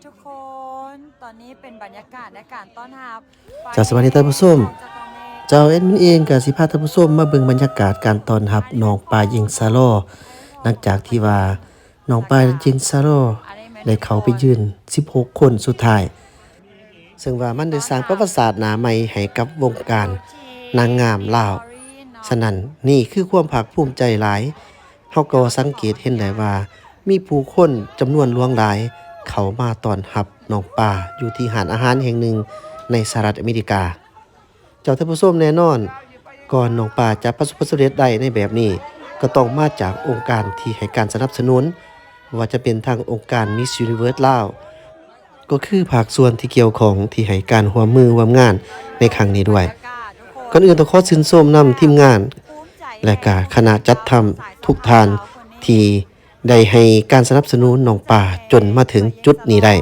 ທຸກຄົນ ຕອນນີ້ເປັນບັນຍາກາດໃນການຕ້ອນຮັບ ເຈົ້າ ສະບາຍດີທ່ານຜູ້ຊົມ. ເຈົ້າ ແອດມິນເອງກໍຊິພາທ່ານຜູ້ຊົມມາເບິ່ງບັນຍາກາດການຕ້ອນຮັບນ້ອງປາເຢັງຊາລໍ ຫຼັງຈາກທີ່ວ່ານ້ອງປາເຢັງຊາລໍໄດ້ເຂົ້າໄປຢືນສິບຫົກຄົນສຸດທ້າຍ ເຊິ່ງວ່າມັນໄດ້ສ້າງປະຫວັດສາດໜ້າໃໝ່ໃຫ້ກັບວົງການນາງງາມລາວ. ສະນັ້ນ ນີ້ຄືຄວາມພາກພູມໃຈຫຼາຍ. ເຮົາກໍສັງເກດເຫັນໄດ້ວ່າ ມີຜູ້ຄົນຈຳນວນຫຼວງຫຼາຍເຂົ້າມາຕ້ອນຮັບນ້ອງປາຢູ່ທີ່ຮ້ານອາຫານແຫ່ງໜຶ່ງໃນສະຫະລັດອາເມລິກາ. ເຈົ້າ ທ່ານຜູ້ຊົມ, ແນ່ນອນ ກ່ອນນ້ອງປາຈະປະສົບຜົນສຳເລັດໄດ້ໃນແບບນີ້ ກໍຕ້ອງມາຈາກອົງການທີ່ໃຫ້ການສະໜັບສະໜູນ, ບໍ່ວ່າຈະເປັນທາງອົງການ Miss Universe ລາວ, ກໍຄືພາກສ່ວນທີ່ກ່ຽວຂ້ອງທີ່ໃຫ້ການຮ່ວມມືຮ່ວມງານໃນຄັ້ງນີ້ດ້ວຍ. ກ່ອນອື່ນຕ້ອງຂໍຊື່ນຊົມນຳທີມງານ ແລະກະຄະນະຈັດທຳທຸກທ່ານ ທີ່ໄດ້ໃຫ້ການສະໜັບສະໜູນນ້ອງປາຈົນມາເຖິງຈຸດນີ້ໄດ້.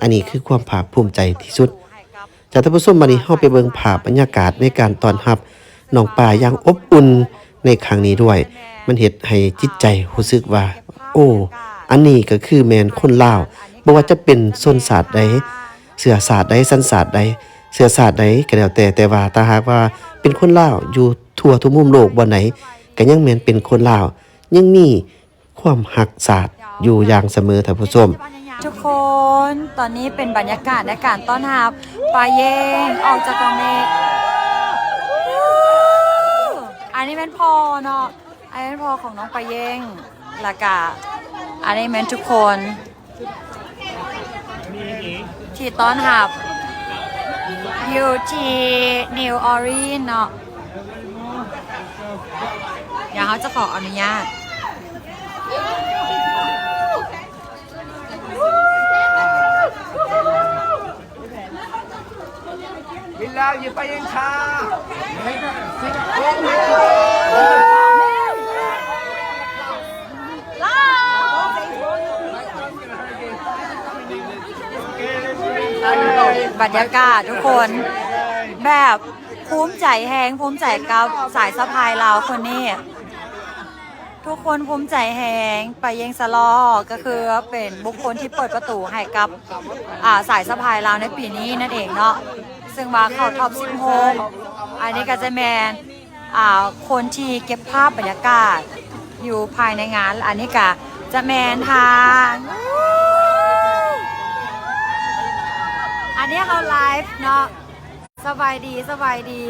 ອັນນີ້ຄືຄວາມພາກພູມໃຈທີ່ສຸດ. ເຈົ້າ ທ່ານຜູ້ຊົມ, ບັດນີ້ເຮົາໄປເບິ່ງພາບບັນຍາກາດໃນການຕ້ອນຮັບນ້ອງປາຢ່າງອົບອຸ່ນໃນຄັ້ງນີ້ດ້ວຍ. ມັນເຮັດໃຫ້ຈິດໃຈຮູ້ສຶກວ່າ ໂອ້ ອັນນີ້ກໍຄືແມ່ນຄົນລາວ, ບໍ່ວ່າຈະເປັນຊົນຊາດໃດ, ເຊື້ອຊາດໃດ, ສັນຊາດໃດ, ເຊື້ອຊາດໃດກໍແລ້ວແຕ່, ແຕ່ວ່າຖ້າຫາກວ່າເປັນຄົນລາວຢູ່ທົ່ວທຸກມຸມໂລກບ່ອນໃດ ກໍຍັງແມ່ນເປັນຄົນລາວ, ຍັງມີ ຄວາມຮັກຊາດຢູ່ຢ່າງສະເໝີ ທ່ານຜູ້ຊົມ. ທຸກຄົນ ຕອນນີ້ເປັນບັນຍາກາດໃນການຕ້ອນຮັບປາເຢັງອອກຈາກກອງເມກ. ອັນນີ້ແມ່ນພໍ່ເນາະ, ອັນນີ້ແມ່ນພໍ່ຂອງນ້ອງປາເຢັງ ແລ້ວກະອັນນີ້ແມ່ນທຸກຄົນ ທີ່ຕ້ອນຮັບຢູ່ທີ່ນິວອໍລີນເນາະ. ດຽວເຮົາຈະຂໍອະນຸຍາດ We love you ປາເຢັງຊາ. ບັນຍາກາດທຸກຄົນ ແບບພູມໃຈແຮງ, ພູມໃຈກັບສາຍສະພາຍລາວຄົນນີ້. ທຸກຄົນພູມໃຈແຮງ. ປາເຢັງຊາລໍ ກໍຄືເປັນບຸກຄົນທີ່ເປີດປະຕູໃຫ້ກັບ ອ່າ ສາຍສະພາຍລາວໃນປີນີ້ນັ້ນເອງເນາະ, ເຊິ່ງວ່າເຂົ້າທັອບສິບຫົກ. ອັນນີ້ກໍຈະແມ່ນ ອ່າ ຄົນທີ່ເກັບພາບບັນຍາກາດຢູ່ພາຍໃນງານ. ອັນນີ້ກໍຈະແມ່ນທາງ ອັນນີ້ເຮົາໄລຟ໌ເນາະ. ສະບາຍດີ, ສະບາຍດີ.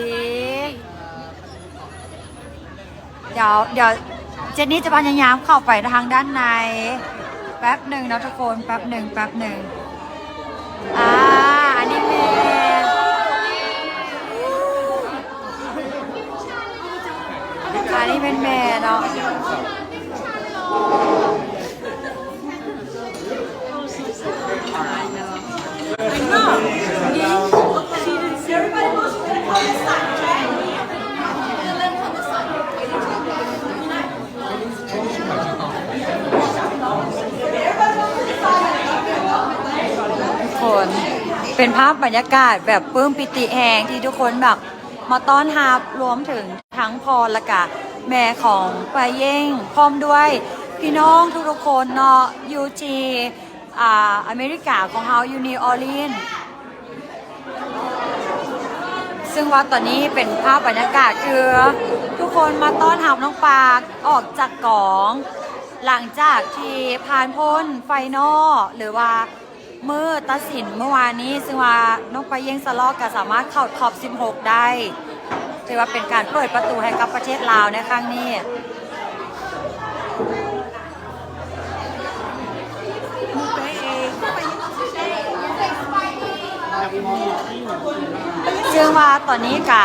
ດຽວ, ດຽວເຈນນີ້ຈະພະຍາຍາມເຂົ້າໄປທາງດ້ານໃນ ແປັບໜຶ່ງເນາະທຸກຄົນ, ແປັບໜຶ່ງ, ແປັບໜຶ່ງ. ອ່າ ອັນນີ້ແມ່ນ, ອັນນີ້ແມ່ນແມ່ເນາະ. ທຸກຄົນ ເປັນພາບບັນຍາກາດແບບປຶ້ມປີຕິແຮງ ທີ່ທຸກຄົນແບບມາຕ້ອນຮັບ ລວມເຖິງທັງພໍ່ ແລະກະແມ່ຂອງປາເຢັງ ພ້ອມດ້ວຍພີ່ນ້ອງທຸກໆຄົນເນາະ ຢູ່ທີ່ ອ່າ ອາເມລິກາຂອງເຮົາ ຢູ່ນິວອໍລີນ. ເຊິ່ງວ່າຕອນນີ້ເປັນພາບບັນຍາກາດ ຄືທຸກຄົນມາຕ້ອນຮັບນ້ອງປາອອກຈາກກອງ ຫຼັງຈາກທີ່ຜ່ານພົ້ນໄຟນອລ ຫຼືວ່າມື້ຕັດສິນມື້ວານນີ້, ເຊິ່ງວ່ານ້ອງປາເຢັງຊາລໍ ກໍສາມາດເຂົ້າທັອບສິບຫົກໄດ້. ຖືວ່າເປັນການເປີດປະຕູໃຫ້ກັບປະເທດລາວໃນຄັ້ງນີ້. ເຊິ່ງວ່າຕອນນີ້ກະ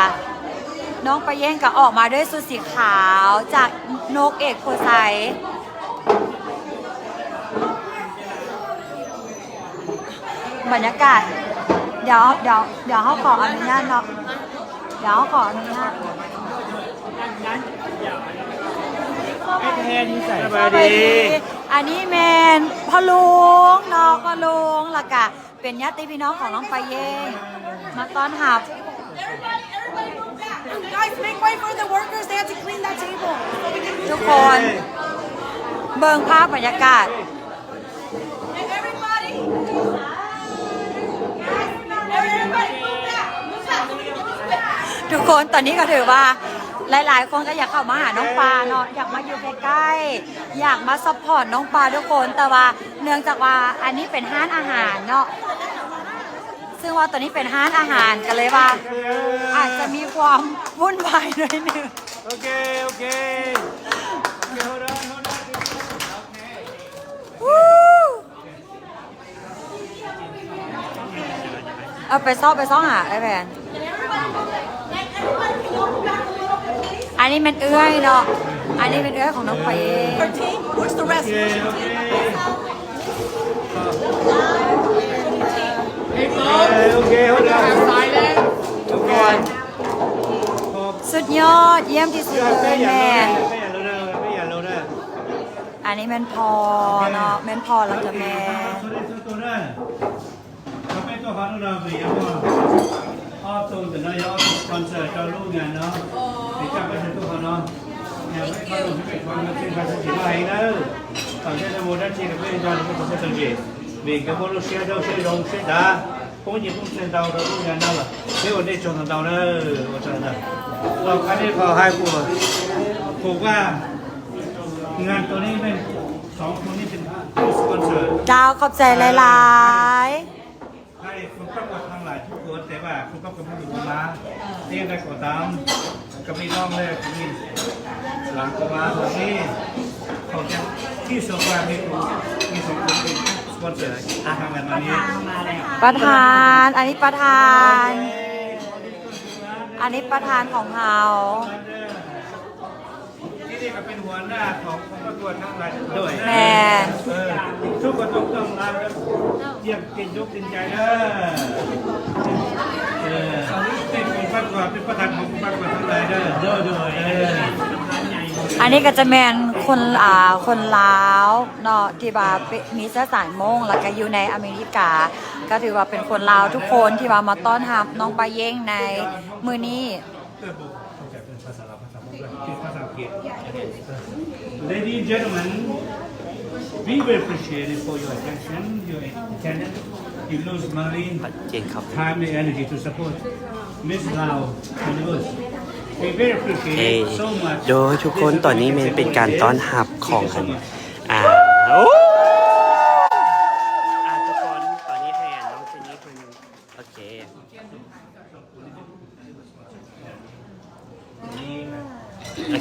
ນ້ອງປາເຢັງກະອອກມາດ້ວຍຊຸດສີຂາວຈາກນົກເອກໂພໄຊ. ບັນຍາກາດ ດຽວ, ດຽວ, ດຽວເຮົາຂໍອະນຸຍາດເນາະ, ດຽວເຮົາຂໍອະນຸຍາດ. ສະບາຍດີ. ອັນນີ້ແມ່ນພໍ່ລຸງເນາະ, ພໍ່ລຸງ ແລ້ວກະເປັນຍາດຕິພີ່ນ້ອງຂອງນ້ອງປາເຢັງ ມາຕ້ອນຮັບ. Guys, make way for the workers. They have to clean that table. ທຸກຄົນ ເບິ່ງພາບບັນຍາກາດ. Everybody. ຄົນ ຕອນນີ້ກໍຖືວ່າຫຼາຍໆຄົນກໍຢາກເຂົ້າມາຫານ້ອງປາເນາະ ຢາກມາຢູ່ໃກ້ໆ ຢາກມາຊັບພອດນ້ອງປາທຸກຄົນ ແຕ່ວ່າເນື່ອງຈາກວ່າອັນນີ້ເປັນຮ້ານອາຫານເນາະ ຊຶ່ງວ່າຕອນນີ້ເປັນຮ້ານອາຫານ ກໍເລີຍວ່າອາດຈະມີຄວາມວຸ່ນວາຍໜ້ອຍໜຶ່ງ. ໂອເຄ ໂອເຄ ເອົາໄປຊອກ ໄປຊອກຫາອ້າຍແພນ. ອັນນີ້ແມ່ນເອື້ອຍເນາະ ອັນນີ້ແມ່ນເອື້ອຍຂອງນ້ອງໄປ. Thirteen? Where's the rest? Where's the team? ໂອເຄ ໂອເຄ ທຸກຄົນ ສຸດຍອດ ຢ້ຽມທີ່ສຸດເລີຍແມ່. ອັນນີ້ແມ່ນພໍ່ເນາະ ແມ່ນພໍ່ ແລ້ວກໍແມ່. ເຂົາເປັນຕົວຂອງເຮົາເນາະ ເປັນຫຍັງບໍ່? ອອໂຕ້ເນາະ ອອໂຕ້ສະປອນເຊີເຈົ້າລູກງານເນາະ ເປັນເຈົ້າກໍເປັນຕົວຂອງເຮົາເນາະ. ຢາກໃຫ້ເຂົາລົງເປັນຄວາມເປັນພາສາຈີນໃຫ້ເດີ ເຂົາຈະນຳໂມດັນເຊກັບເປັນເຈົ້າກໍເປັນພາສາຈີນ ເປັນກັບໂມໂລເຊໂດເຊດອງເຊດາ ພວກຍິງພວກເຊນເຕົາເດີ ພວກງານເນາະ ເດໂອເດໂຈນເຕົາເດີ ໂອຈານເດີ. ຕໍ່ໄປນີ້ຂໍໃຫ້ຜູ້ ຜູ້ວ່າ ງານໂຕນີ້ແມ່ນສອງຄົນນີ້ເປັນຜູ້ສະປອນເຊີ. ເຈົ້າ ຂອບໃຈຫຼາຍໆ. ໃຫ້ຄົນປະກວດທັງຫຼາຍທຸກຄົນ ແຕ່ວ່າຄົນປະກວດບໍ່ມີເວລາ ເຮັດໃດກໍຕາມ ກໍມີນ້ອງແລະກໍມີຫຼານກໍມາ ຕອນນີ້ເຂົາຈະທີ່ສອງວ່າມີຜູ້ ມີສອງຄົນເປັນສະປອນເຊີ ອາຫານແບບນີ້. ປະທານ ອັນນີ້ປະທານ ອັນນີ້ປະທານຂອງເຮົາ. ທີ່ນີ້ກໍເປັນຫົວໜ້າຂອງກອງປະກວດທັງຫຼາຍ. ໂດຍ ແມ່ນ ເອີ ທຸກຄົນຕ້ອງ ຕ້ອງລາກັນຢ່າງເປັນອົກເປັນໃຈເດີ. ເອີ ເປັນກອງປະກວດ ເປັນປະທານຂອງກອງປະກວດທັງຫຼາຍເດີ. ໂດຍ ໂດຍ ເອີ ອັນນີ້ກໍຈະແມ່ນຄົນ ອ່າ ຄົນລາວເນາະ ທີ່ວ່າເປັນ ມີເຊື້ອສາຍມົ້ງ ແລ້ວກໍຢູ່ໃນອາເມລິກາ ກໍຖືວ່າເປັນຄົນລາວທຸກຄົນທີ່ວ່າມາຕ້ອນຮັບນ້ອງປາເຢງໃນມື້ນີ້. ເອີ ບໍ່ເຂົ້າໃຈເປັນພາສາລາວ ພາສາມົ້ງດ້ວຍ ເປັນພາສາອັງກິດ. Ladies and gentlemen, we very appreciate it for your attention, your attendance. You lose money, time and energy to support Miss Lao Universe. We very appreciate it so much. ໂດຍ ທຸກຄົນ ຕອນນີ້ແມ່ນເປັນການຕ້ອນຮັບຂອງອັນ ອ່າ ໂອ້ ອ່າ ທຸກຄົນ ຕອນນີ້ໃຫ້ອັນນ້ອງເຈນນີ້ເພິ່ນ ໂອເຄ ໂອເ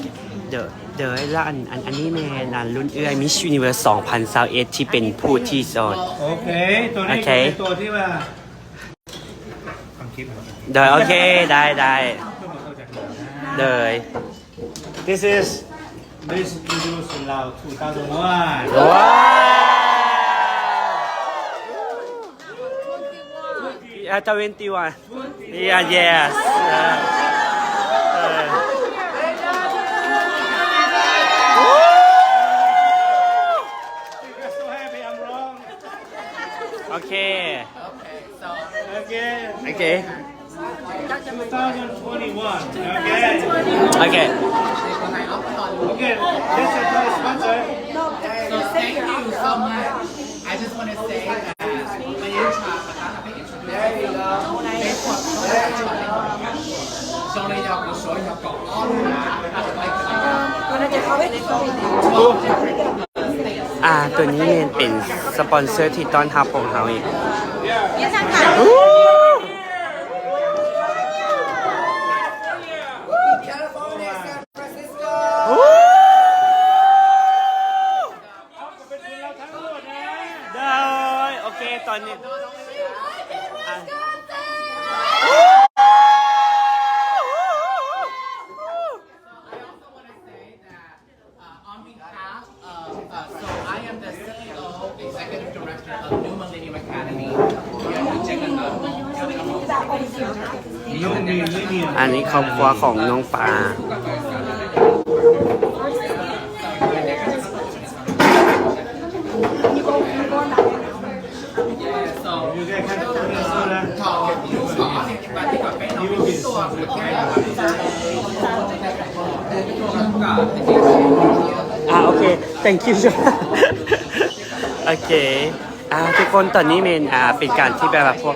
ຄ ດຽວ ດຽວ ແລ້ວອັນ ອັນ ອັນນີ້ແມ່ນອັນລຸ້ນເອື້ອຍ Miss Universe ສອງພັນຊາວເອັດ ທີ່ເປັນຜູ້ທີ່ສອນ. ໂອເຄ ຕົວນີ້ ໂອເຄ ເປັນຕົວທີ່ວ່າ ໂດຍ ໂອເຄ ໄດ້ ໄດ້ ໂດຍ. This is Miss Universe Lao two thousand one. Wow! Yeah, twenty-one. Yeah, yes. Uh, uh. Okay. Okay. Okay. Two thousand twenty-one. Okay. Okay. Okay. This is the sponsor. So thank you so much. I just want to say that ອ່າ ຕົວນີ້ແມ່ນເປັນສະປອນເຊີທີ່ຕ້ອນຮັບພວກເຮົາອີກ. California, San Francisco. ໂດຍ ໂອເຄ ຕອນນີ້ ອ່າ Uh, so I am the C E O, Executive Director of New Millennium Academy. ອັນນີ້ຄອບຄົວຂອງນ້ອງປາ. You guys have to put this on, uh, you will be ອ່າ ໂອເຄ thank you. ໂອເຄ ອ່າ ທຸກຄົນ ຕອນນີ້ແມ່ນ ອ່າ ເປັນການທີ່ແບບວ່າພວກ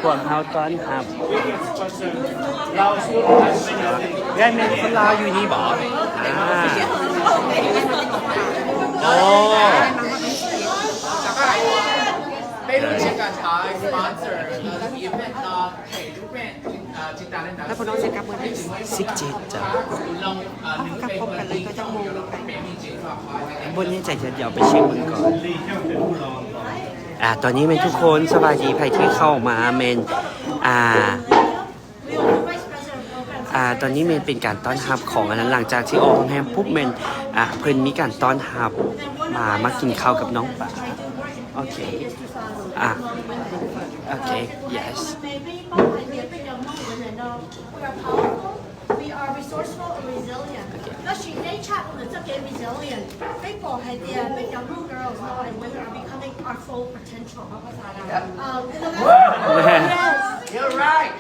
ພວກເຮົາຕ້ອນຮັບ ເອື້ອຍແມ່ນຄົນລາວຢູ່ນີ້ບໍ? ອ່າ ໂອ້ ໄດ້ຮູ້ຈັກກັນ Thai sponsor ເອີ ອີເວັນ ເອີ ເອີ ຈິຕາເລນດາ ແລ້ວພວກນ້ອງຊິກັບມື້ໃດ? ສິບເຈັດຈ້າ ເຮົາກໍກັບພ້ອມກັນເລີຍ ກໍຈັກໂມງໄປ? ບໍ່ແນ່ໃຈ ດຽວໄປເຊັກເບິ່ງກ່ອນ. ອ່າ ຕອນນີ້ແມ່ນທຸກຄົນສະບາຍດີ ໃຜທີ່ເຂົ້າມາແມ່ນ ອ່າ ອ່າ ຕອນນີ້ແມ່ນເປັນການຕ້ອນຮັບຂອງອັນນັ້ນ ຫຼັງຈາກທີ່ອອກໂຮງແຮມປຸບແມ່ນ ອ່າ ເພິ່ນມີການຕ້ອນຮັບມາ ມາກິນເຂົ້າກັບນ້ອງປາ. ໂອເຄ ອ່າ ໂອເຄ yes. We are resourceful and resilient. ໂອເຄ ແລ້ວຊິໄດ້ຊາດເຮົາຈະເປັນ resilient ໄດ້ບອກໃຫ້ເດຍ the younger girls know and women are becoming our full potential. Um, in the last You're right.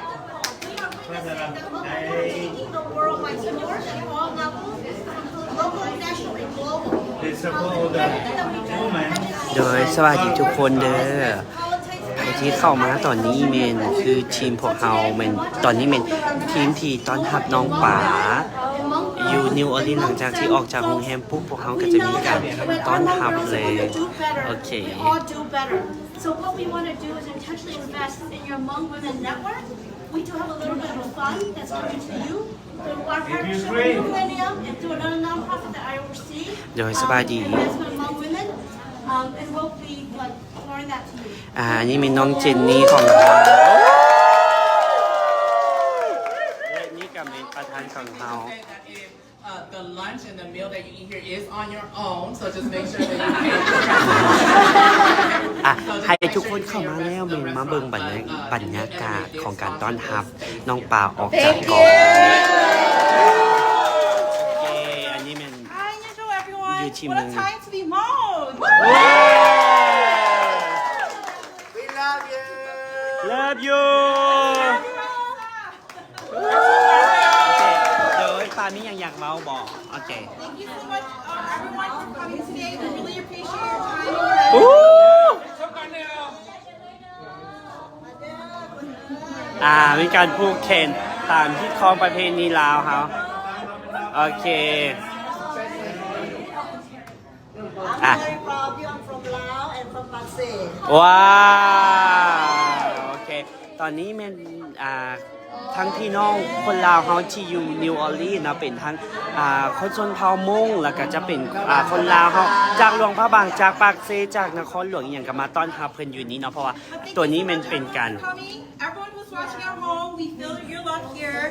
We are witnessing the women are taking the world by storm at all levels, from local, national, and global. They support all the women. ໂດຍ ສະບາຍດີທຸກຄົນເດີ. ໃຜທີ່ເຂົ້າມາຕອນນີ້ແມ່ນຄືທີມພວກເຮົາແມ່ນ ຕອນນີ້ແມ່ນທີມທີ່ຕ້ອນຮັບນ້ອງປາຢູ່ນິວອໍລີນ ຫຼັງຈາກທີ່ອອກຈາກໂຮງແຮມປຸບ ພວກເຮົາກໍຈະມີການຕ້ອນຮັບເລີຍ. ໂອເຄ We all do better. So what we wanna do is intentionally invest in your Hmong Women Network. We do have a little bit of a fund that's coming to you through our partnership with New Millennium and through another nonprofit that I oversee. ໂດຍ ສະບາຍດີ um, investment in Hmong women. Um, and we'll be, like, pouring that to you. ອ່າ ອັນນີ້ແມ່ນນ້ອງເຈນນີ້ຂອງເຮົາ ແລະ ນີ້ກໍແມ່ນປະທານຂອງເຮົາ. Uh, the lunch and the meal that you eat here is on your own, so just make sure that you pay. ອ່ະ ໃຫ້ທຸກຄົນເຂົ້າມາແລ້ວ ແມ່ນມາເບິ່ງບັນຍາ ບັນຍາກາດຂອງການຕ້ອນຮັບນ້ອງປາອອກຈາກກອງ. ໂອເຄ ອັນນີ້ແມ່ນ Hi, hello everyone. ຢູ່ທີມໜຶ່ງ What a time to be Hmong. We love you. Love you. ໂອເຄ ໂດຍ ປາມີຫຍັງຢາກເວົ້າບໍ່? ໂອເຄ Thank you so much, uh, everyone, for coming today. We really appreciate your time. ອູ້ ອ່າ ມີການຜູກແຂນຕາມຮີດຄອງປະເພນີລາວເຮົາ. ໂອເຄ I'm ອ່ະ very proud of you. I'm from Laos and from Pakse. ວ້າວ ໂອເຄ ຕອນນີ້ແມ່ນ ອ່າ ທັງພີ່ນ້ອງຄົນລາວເຮົາທີ່ຢູ່ນິວອໍລີນເນາະ ເປັນທັງ ອ່າ ຄົນຊົນເຜົ່າມົ້ງ ແລ້ວກໍຈະເປັນ ອ່າ ຄົນລາວເຮົາຈາກຫຼວງພະບາງ ຈາກປາກເຊ ຈາກນະຄອນຫຼວງອີ່ຫຍັງ ກໍມາຕ້ອນຮັບເພິ່ນຢູ່ນີ້ເນາະ ເພາະວ່າຕົວນີ້ແມ່ນເປັນການ Everyone who's watching at home, we feel your love here.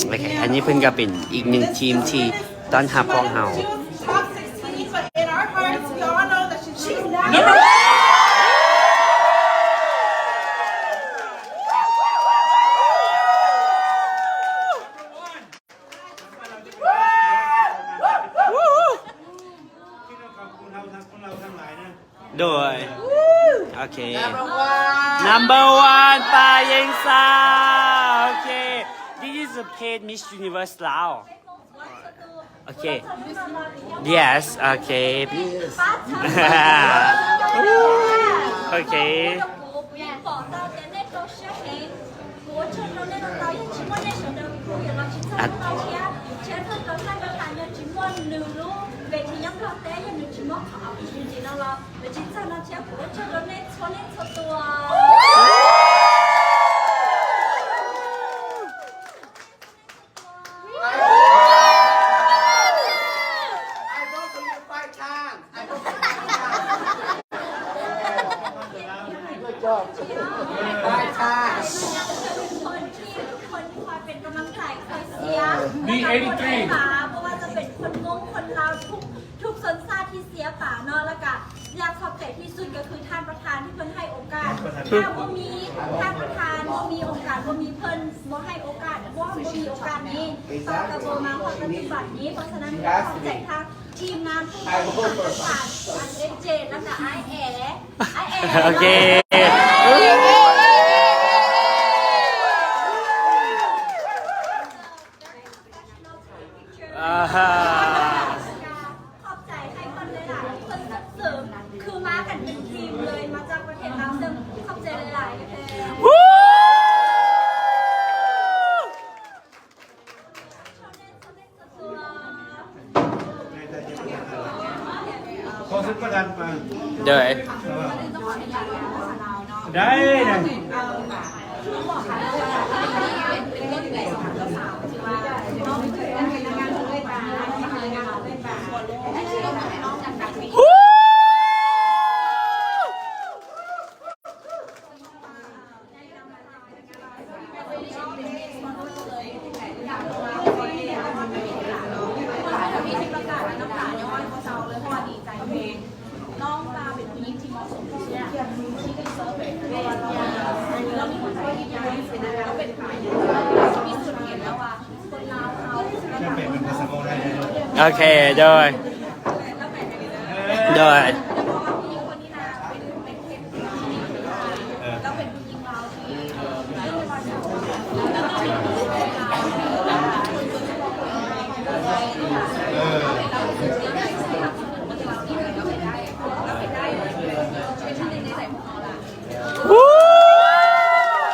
โอเค ອັນນີ້ເພິ່ນກໍເປັນອີກໜຶ່ງທີມທີ່ຕ້ອນຮັບພວກເຮົາ. Number one ປາເຢັງຊາວ. ໂອເຄ This is the paid Miss Universe Laos. ໂອເຄ Yes. ໂອເຄ ໂອເຄ คนที่ คนที่คอยเป็นกำลังใจ คอยเชียร์ มี เอตี้ทรี ปา บ่ว่าจะเป็นคนมง คนลาว ทุก ทุกชนชาติที่เชียร์ปาเนาะ แล้วก็อยากขอบใจที่สุดก็คือท่านประธานที่เพิ่นให้โอกาส ถ้าบ่มีท่านประธาน บ่มีองค์การ บ่มีเพิ่น บ่ให้โอกาส บ่ บ่มีโอกาสนี้ ปาก็บ่มาฮอดปัจจุบันนี้ เพราะฉะนั้นขอบใจทางทีมงานผู้บริหารต่างๆ อันเอเจ แล้วก็อ้ายแอ โอเค ขอบใจให้เพิ่นหลายๆ ที่เพิ่นส่งเสริม ໂດຍ ໄດ້ ໄດ້. ໂອເຄ ໂດຍ ໂດຍ.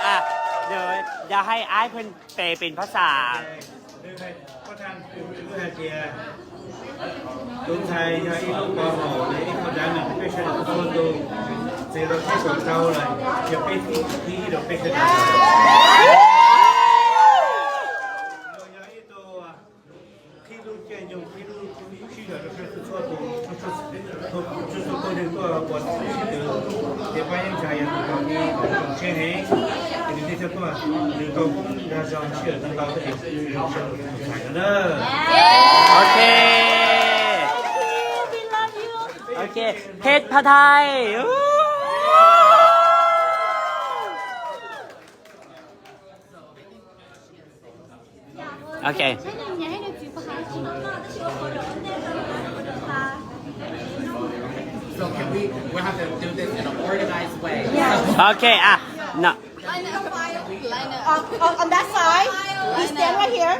ອ່ະ ດຽວ ດຽວໃຫ້ອ້າຍເພິ່ນແປເປັນພາສາ. ໂອເຄ ໂອເຄ ເພັດພະໄທ. ໂອເຄ So can we, we have to do this in an organized way. ໂອເຄ ອ່ະ ນະ On, on, on that side, you stand right here.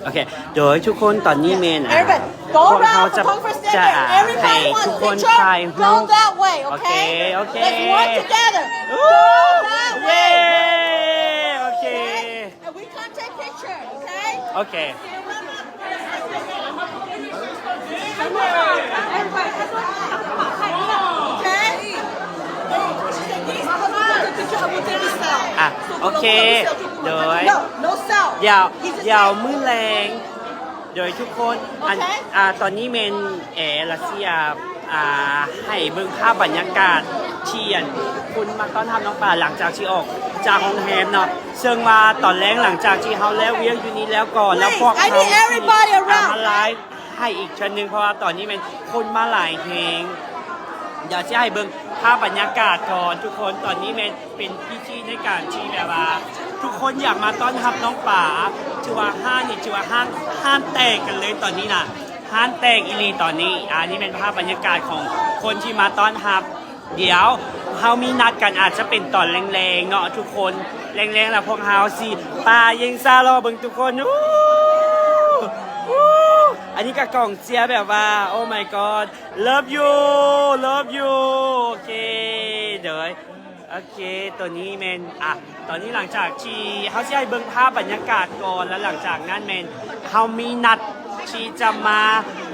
ໂອເຄ ໂດຍທຸກຄົນຕອນນີ້ແມ່ນ ອ່າ Everybody, go ພວກເຮົາ around ຈະ circumference ຈະ center. ອ່າ Everybody ໃຫ້ wants ທຸກຄົນ picture, ຖ່າຍຮູບ. Go that way, ໂອເຄ okay? ໂອເຄ Let's work together. Go that way. ເຢ້ ໂອເຄ Okay? And we come take picture, okay? ໂອເຄ Okay? ອ່ະ ໂອເຄ ໂດຍ No, no cell. ດຽວ ດຽວມື້ແລງ ໂດຍທຸກຄົນ ອັນ ໂອເຄ ອ່າ ຕອນນີ້ແມ່ນແອຣັດເຊຍ ອ່າ ໃຫ້ເບິ່ງພາບບັນຍາກາດທີ່ ອັນ ຄົນມາຕ້ອນຮັບນ້ອງປາ ຫຼັງຈາກທີ່ອອກຈາກໂຮງແຮມເນາະ. ເຊິ່ງວ່າຕອນແລງ ຫຼັງຈາກທີ່ເຮົາແລກວຽກຢູ່ນີ້ແລ້ວກໍ ແລ້ວພວກເຮົາ Please, I need everybody around. ມາໄລຟ໌ໃຫ້ອີກເທື່ອໜຶ່ງ ເພາະວ່າຕອນນີ້ແມ່ນຄົນມາຫຼາຍແຮງ. ດຽວຊິໃຫ້ເບິ່ງພາບບັນຍາກາດກ່ອນທຸກຄົນ. ຕອນນີ້ແມ່ນເປັນພິທີໃນການທີ່ແບບວ່າທຸກຄົນຢາກມາຕ້ອນຮັບນ້ອງປາ. ຖືວ່າຮ້ານນີ້ ຖືວ່າຮ້ານ ຮ້ານແຕກກັນເລີຍຕອນນີ້ນະ. ຮ້ານແຕກອີ່ຫຼີຕອນນີ້. ອັນນີ້ແມ່ນພາບບັນຍາກາດຂອງຄົນທີ່ມາຕ້ອນຮັບ. ດຽວເຮົາມີນັດກັນ ອາດຈະເປັນຕອນແລງໆເນາະທຸກຄົນ. ແລງໆ ແລ້ວພວກເຮົາຊິປາເຢັງຊາລໍເບິ່ງທຸກຄົນ. ອູ້ ອູ້ ອັນນີ້ກໍກອງເຊຍແບບວ່າ Oh my God, love you, love you. ໂອເຄ ໂດຍ ໂອເຄ ໂຕນີ້ແມ່ນ ອ່ະ ຕອນນີ້ຫຼັງຈາກທີ່ເຮົາຊິໃຫ້ເບິ່ງພາບບັນຍາກາດກ່ອນ ແລ້ວຫຼັງຈາກນັ້ນແມ່ນເຮົາມີນັດທີ່ຈະມາ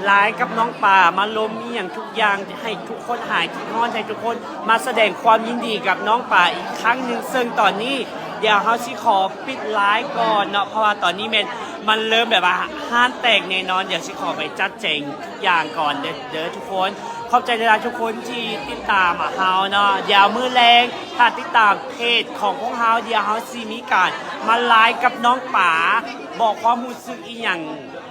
ໄລຟ໌ກັບນ້ອງປາ ມາລົມອີ່ຫຍັງທຸກຢ່າງ ໃຫ້ທຸກຄົນຫາຍຄິດຮອດ ໃຫ້ທຸກຄົນມາສະແດງຄວາມຍິນດີກັບນ້ອງປາອີກຄັ້ງໜຶ່ງ. ເຊິ່ງຕອນນີ້ດຽວເຮົາຊິຂໍປິດໄລຟ໌ກ່ອນເນາະ ເພາະວ່າຕອນນີ້ແມ່ນມັນເລີ່ມແບບວ່າຮ້ານແຕກແນ່ນອນ. ດຽວຊິຂໍໄປຈັດແຈງ ຢ່າງກ່ອນເດີ ເດີທຸກຄົນ. ຂອບໃຈຫຼາຍໆທຸກຄົນທີ່ຕິດຕາມເຮົາເນາະ. ດຽວມື້ແລງຖ້າຕິດຕາມເພຈຂອງພວກເຮົາ ດຽວເຮົາຊິມີການມາໄລຟ໌ກັບນ້ອງປາ ບອກຄວາມຮູ້ສຶກອີ່ຫຍັງ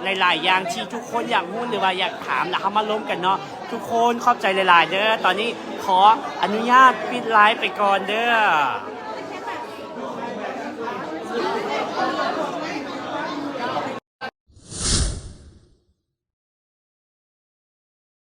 ຫຼາຍໆຢ່າງທີ່ທຸກຄົນຢາກຮູ້ ຫຼືວ່າຢາກຖາມ ແລ້ວເຮົາມາລົມກັນເນາະ. ທຸກຄົນຂອບໃຈຫຼາຍໆເດີ. ຕອນນີ້ຂໍອະນຸຍາດປິດໄລຟ໌ໄປກ່ອນເດີ.